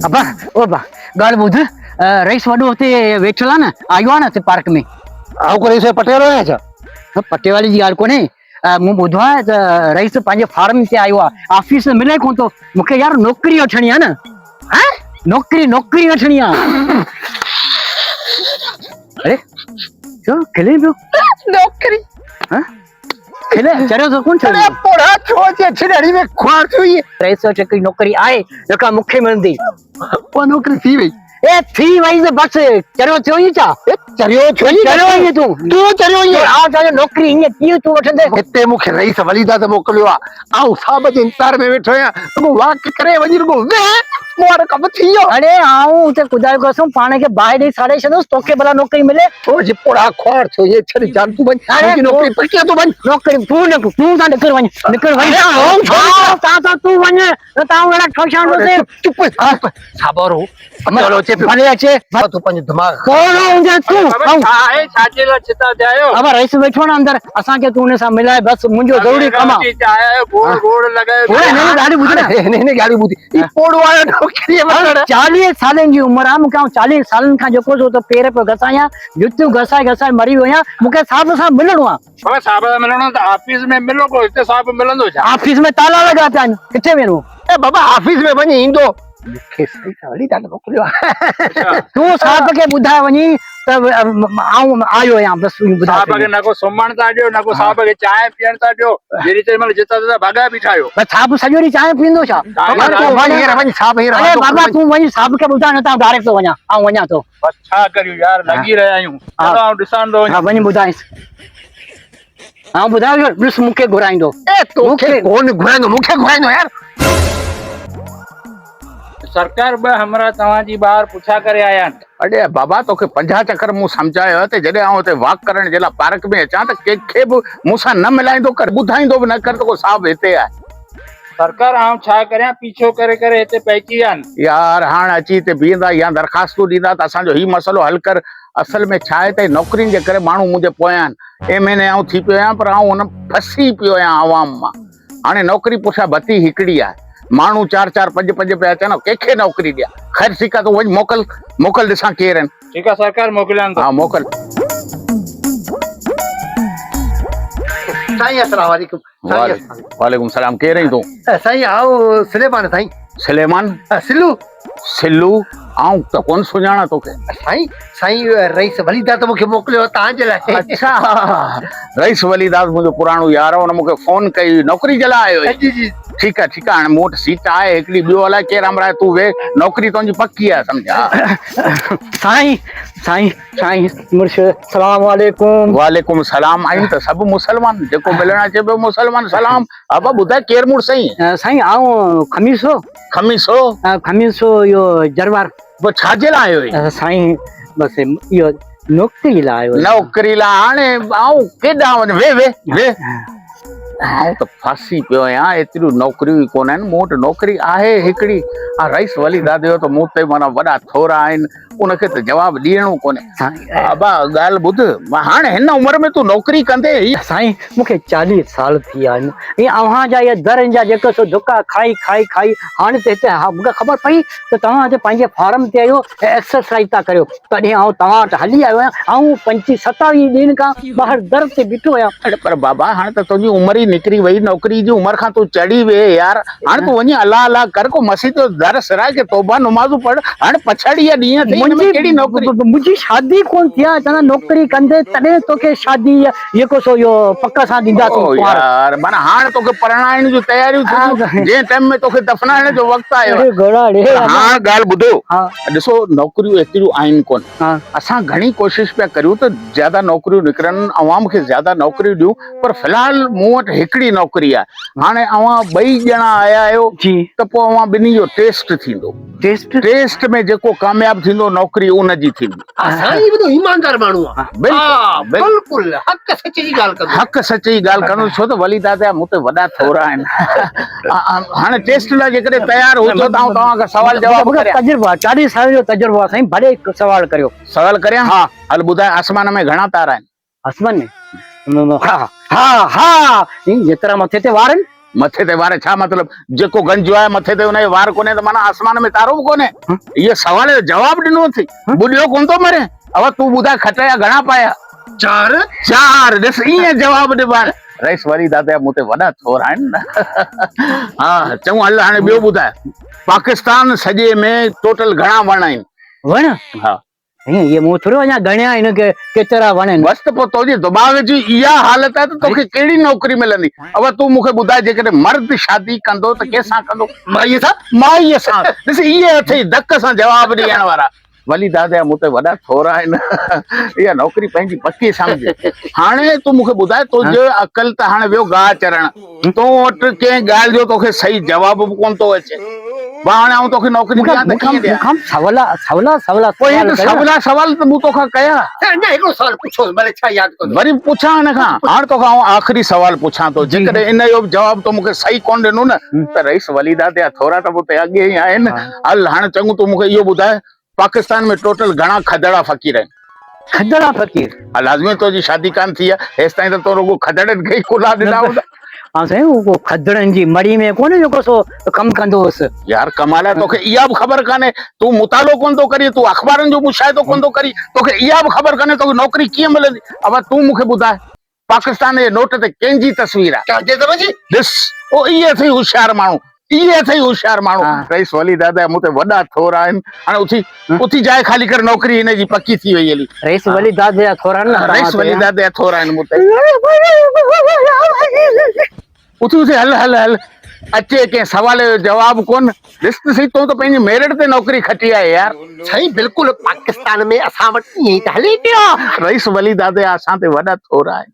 ابا او ابا ڳالهه ٻڌ رئيس وڏو هتي ويٺل آ نه آيو آ نه هتي پارڪ ۾. آئون ڪو رئيس جو پٽيوالو آهيان ڇا؟ پٽيوالي جي ڳالهه ڪونهي مون ٻڌو آهي ته رئيس پنهنجي فارم تي آيو آ آفيس ۾ ملي ڪونه ٿو مونکي يار نوڪري وٺڻي آ نه. ها نوڪري نوڪري وٺڻي آ. اري ڇو کلين پيو؟ نوڪري ها کلي چريو ته ڪونه ٿيو. اڙي پوڙها ڇو اچي اڇي ڏاڙهي ۾ خوار ٿيو ايئن. رئيس وٽ هڪڙي نوڪري آهي جيڪا مون کي ملندي. اها نوڪري ٿي وئي. اي ٿي وئي ته بس چريو ٿيو ائين ڇا؟ اي چريو ٿيو ائين چريو ائين تون. تون چريو ائين. آئون چوان نوڪري ائين ڪيئن تون وٺندين. هتي مون کي رئيس وليداد موڪليو آ. آئون صاحب جي انتظار ۾ ويٺو آهيان. رڳو واڪ ڪري وڃي رڳو ويهه مون وارو ڪم ٿي ويو. اڙي آئون اتي خدا جو قسم پاڻ کي باهه ڏئي ساڙي ڇڏندس توکي ڀلا نوڪري ملي. او جي پوڙها خوار ٿيو ائين ڇڏ جان تون وڃ منهنجي نوڪري پڪي آ تون وڃ. نوڪري تون نڪر تون تان نڪر وڃ نڪر وڃ. آئون ڇو نڪران. تان ته تون وڃ نه ته آئون اهڙا ٺوشاڻ چپ چپ صاحب وارو پٽيوالو اچي پيو. ڀلي اچي. تون پنهنجو دماغ ڪوڙو هوندين تون. بابا ڇا آهي ڇا جي لاء ڇتا ٿيا آهيو؟ بابا رئيس ويٺو آهي نه اندر اسان کي تون ان سان ملائي بس منهنجو ضروري ڪم آهي. چاهه آهيو گوڙ گوڙ لڳايو پوڙهي هن جي ڳالهيون ٻڌ نه. هن هن ڳالهيون ٻڌي هي پوڙهو آيو نوڪري وٺڻ. 40 سالن جي عمر آهي مون کي آئون 40 سالن کان جيڪو سو ته پير پيو گسايان جتيون گسائي گسائي مري ويو آهيان مون کي صاحب سان ملڻو آهي. بابا صاحب سان ملڻو ته آفيس ۾ ملو ڪو هتي صاحب ملندو ڇا؟ آفيس ۾ تالا لڳا پيا آهن ڪٿي وڃڻو. اي بابا آفيس ۾ وڃي ايندو. مون کي صحيح سان ولي داد موڪليو آهي. تون صاحب کي ٻڌائي وڃي ته آئون آيو آهيان بس اهو ٻڌائي صاحب کي نه ڪو سمهڻ ٿا ڏيو نه ڪو صاحب کي چانهه پيئڻ ٿا ڏيو جيڏي تيڏي مهل جتان تتان ڀڳا بيٺا آهيو. بس صاحب سڄو ڏينهن چانهه پيئندو ڇا؟ بابا تون وڃ هينئر وڃ صاحب هينئر اڙي بابا تون وڃ صاحب کي ٻڌاء نه ته آئون ڊائريڪٽ ٿو وڃان آئون وڃان ٿو. بس ڇا ڪريون يار لڳي رهيا آهيون چلو آئون ڏسان ٿو. ها وڃ ٻڌائينس. آئون ٻڌايو ڏس مون کي گهرائيندو. اي توکي ڪونه گهرائيندو مون کي گهرائيندو يار. سرڪار ٻه همراهه توهان جي ٻاهر پڇا ڪري آيا آهن. اڙي بابا توکي 50 چڪر مون سمجهايو آهي ته جڏهن آئون هتي واڪ ڪرڻ جي لاء پارڪ ۾ اچان ته ڪنهن کي به مون سان نه ملائيندو ڪر ٻڌائيندو به نه ڪر ته ڪو صاحب هتي آهي. سرڪار آئون ڇا ڪريان پيڇو ڪري ڪري هتي پهچي ويا آهن. يار هاڻ اچي هتي بيهندا يا درخواستون ڏيندا ته اسان جو هي مسئلو حل ڪر اصل ۾ ڇا آهي ته نوڪرين جي ڪري ماڻهو منهنجي پويان آهن ايم اين اي آئون ٿي پيو آهيان پر آئون ان ڦسي پيو آهيان عوام مان هاڻي نوڪري پٺيان بتي هڪڙي آهي ماڻهو چار چار پنج پنج پيا اچن آئون ڪنهن کي نوڪري ڏيان خير ٺيڪ آهي تون وڃ موڪل موڪل ڏسان ڪير آهن. ٺيڪ آهي سرڪار موڪليان ٿو. ها موڪل. سائين السلام عليڪم. وعليڪم السلام ڪير آهين تون؟ سائين آئون سليمان سائين. سليمان؟ سلو. سلو آئون ته ڪونه سڃاڻان توکي. سائين سائين رئيس ولي داد مونکي موڪليو توهان جي لاء. اڇا رئيس ولي داد منهنجو پراڻو يار آهي ان مونکي فون ڪئي هئي نوڪري جي لاء آيو آهين؟ جي جي. ٺيڪ آهي ٺيڪ آهي هاڻي مون وٽ سيٽ آهي هڪڙي ٻيو الائي ڪير همراهه تون ويهه نوڪري تنهنجي پڪي آهي سمجهه. سائين سائين سائين مرشد سلام عليڪم. وعليڪم سلام آهيون ته سڀ مسلمان جيڪو ملڻ اچي پيو مسلمان سلام ابا ٻڌاء ڪير مڙس آهين؟ سائين آئون خميسو. خميسو؟ خميسو اهو جروار. پوء ڇا جي لاء آيو آهين؟ سائين بس اهو نوڪري لاء آيو آهيان. نوڪري لاء هاڻي آئون ڪيڏانهن وڃان ويهه ويهه ويهه. آئون ته ڦاسي پيو آهيان ايتريون نوڪريون ئي ڪونه آهن مون وٽ نوڪري آهي هڪڙي ها رئيس ولي داد جو ته مون تي معنيٰ وڏا ٿورا آهن ان کي ته جواب ڏيڻو ڪونهي. ابا ڳالهه ٻڌ، هاڻ هن عمر ۾ تون نوڪري ڪندين هي. سائين مون کي 40 سال ٿي ويا آهن ۽ اوهان جا اهي درن جا جيڪو سو ڌڪا کائي کائي کائي هاڻ ته هتي مون کي خبر پئي ته توهان هتي پنهنجي فارم تي آهيو ۽ ايڪسرسائيز ٿا ڪريو تڏهن آئون توهان وٽ هلي آيو آهيان آئون 25 27 ڏينهن کان ٻاهر در تي بيٺو آهيان. اڙي پر بابا هاڻ ته تنهنجي عمر ئي نڪري وئي نوڪري جي عمر کان تون چڙهي ويهه يار هاڻ تون وڃي الله الله ڪر ڪو مسيت جو در سرائي ڪي توبه نمازون پڙهه هاڻ پڇاڙي جا ڏينهن اٿئي هن ۾ ڪهڙي نوڪري. منهنجي شادي ڪونه ٿي آهي چوندا نوڪري ڪندي تڏهن توکي شادي جيڪو سو اهو پڪ سان ڏينداسين او ڪنوار. يار معنيٰ هاڻ توکي پرڻائڻ جون تياريون ٿينديون جنهن ٽائيم ۾ توکي دفنائڻ جو وقت آيو اڙي آهي. گهوڙا ڙي پر هاڻ ڳالهه ٻڌو ها. ڏسو نوڪريون ايتريون آهن ڪونه. ها. اسان گهڻي ڪوشش پيا ڪريون ته زياده نوڪريون نڪرن عوام کي زياده نوڪريون ڏيون پر في الحال مون وٽ هڪڙي نوڪري آهي هاڻي اوهان ٻئي ڄڻا آيا آهيو جي. ته پوء اوهان ٻنهي جو ٽيسٽ ٿيندو. ٽيسٽ؟ ٽيسٽ ۾ جيڪو ڪامياب ٿيندو نوڪري ان جي ٿيندي. ها سائين هي وڏو ايماندار ماڻهو آ. بلڪل بلڪل حق سچ جي ڳالهه ڪندو. حق سچ جي ڳالهه ڪندو ڇو ته ولي دادا مون تي وڏا ٿورا آهن. هاڻي ٽيسٽ لاء جيڪڏهن تيار هجو ته آئون توهان کان سوال جواب ڪريان. تجربو آ 40 سالن جو تجربو آ سائين ڀلي سوال ڪريو. سوال ڪريان؟ ها. هل ٻڌاء آسمان ۾ گهڻا تارا آهن؟ آسمان ۾ ها ها ها جيترا مٿي تي وار آهن. مٿي تي وار ڇا مطلب؟ جيڪو گنجو آهي مٿي تي ان کي وار ڪونهي ته معنيٰ آسمان ۾ تارو به ڪونهي. اهو سوال جو جواب ڏنو اٿئي. ٻڏيو ڪونه ٿو مرين. اوا تون ٻڌاء کٽ جا گهڻا پايا؟ چار. چار. ڏس ائين جواب ڏبو آهي. رئيس وري دادا مون تي وڏا ٿورا آهن نه. ها چڱو هل هاڻي ٻيو ٻڌاء. پاڪستان سڄي ۾ ٽوٽل گهڻا وڻ آهن؟ وڻ؟ ها. سائين اهي مون ٿورو اڃا ڳڻيا آهن ڪي ڪيترا وڻ آهن. بس ته پوء تنهنجي دماغ جي اها حالت آهي ته توکي ڪهڙي نوڪري ملندي. اول تون مون کي ٻڌاء جيڪڏهن مرد شادي ڪندو ته ڪنهن سان ڪندو؟ مائيء سان. مائيء سان. ڏس اهي اٿئي ڌڪ سان جواب ڏيڻ وارا. ولي دادا مون تي وڏا ٿورا آهن. اها نوڪري پنهنجي پڪي سمجهه. هاڻي تون مون کي ٻڌاء تنهنجو عقل ته هاڻي ويو گاهه چرڻ. تو وٽ ڪنهن ڳالهه جو توکي صحيح جواب به ڪونه ٿو اچي. ڀاء هاڻي آئون توکي نوڪري ڏيان ته ڪيئن ڏيان؟ مون کان سولا سولا سولا پوء هي ته سولا سوال ته مون توکان ڪيا. سائين اڃا هڪڙو سوال پڇوس ڀلي ڇا ياد ڪندو. وري به پڇان هن کان؟ هاڻ توکان آئون آخري سوال پڇان ٿو جيڪڏهن ان جو به جواب تو مون کي صحيح ڪونه ڏنو نه ته رئيس ولي داد جا ٿورا ته مون تي اڳي ئي آهن. هل هاڻ چڱو تون مون کي اهو ٻڌاء پاڪستان ۾ ٽوٽل گهڻا کدڙا فقير آهن؟ کدڙا فقير؟ ها لازمي تنهنجي شادي ڪانه ٿي آهي هيستائين ته تو رڳو کدڙن کي ئي ڪلها ڏنا هوندا. ها سائين هو ڪو کدڙن جي مڙهي ۾ ڪونه جيڪو سو ڪم ڪندو هوس. يار ڪمال آهي توکي اها به خبر ڪانهي تون مطالعو ڪونه ٿو ڪرين تون اخبارن جو مشاهدو ڪونه ٿو ڪرين توکي اها به خبر ڪانهي توکي نوڪري ڪيئن ملندي ابا تون مون کي ٻڌاء پاڪستان جي نوٽ تي ڪنهن جي تصوير آهي؟ ڪنهن جي زبان جي؟ ڏس او اهي اٿئي هوشيار ماڻهو اهي اٿئي هوشيار ماڻهو. رئيس ولي دادا مون تي وڏا ٿورا آهن هاڻي اٿي اٿي جاء خالي ڪر نوڪري هن جي پڪي ٿي وئي هلي. رئيس ولي دادا جا ٿورا آهن نه توهان رئيس تي. ولي دادا جا ٿورا آهن مون تي. اٿي اٿي هل هل هل اچي ڪنهن سوال جو جواب ڪون ڏس ته سهي تون ته پنهنجي ميرٽ تي نوڪري کٽي آهي يار. سائين بلڪل پاڪستان ۾ اسان وٽ ائين ئي ته هلي پيو. رئيس ولي دادا جا اسان تي وڏا ٿورا آهن.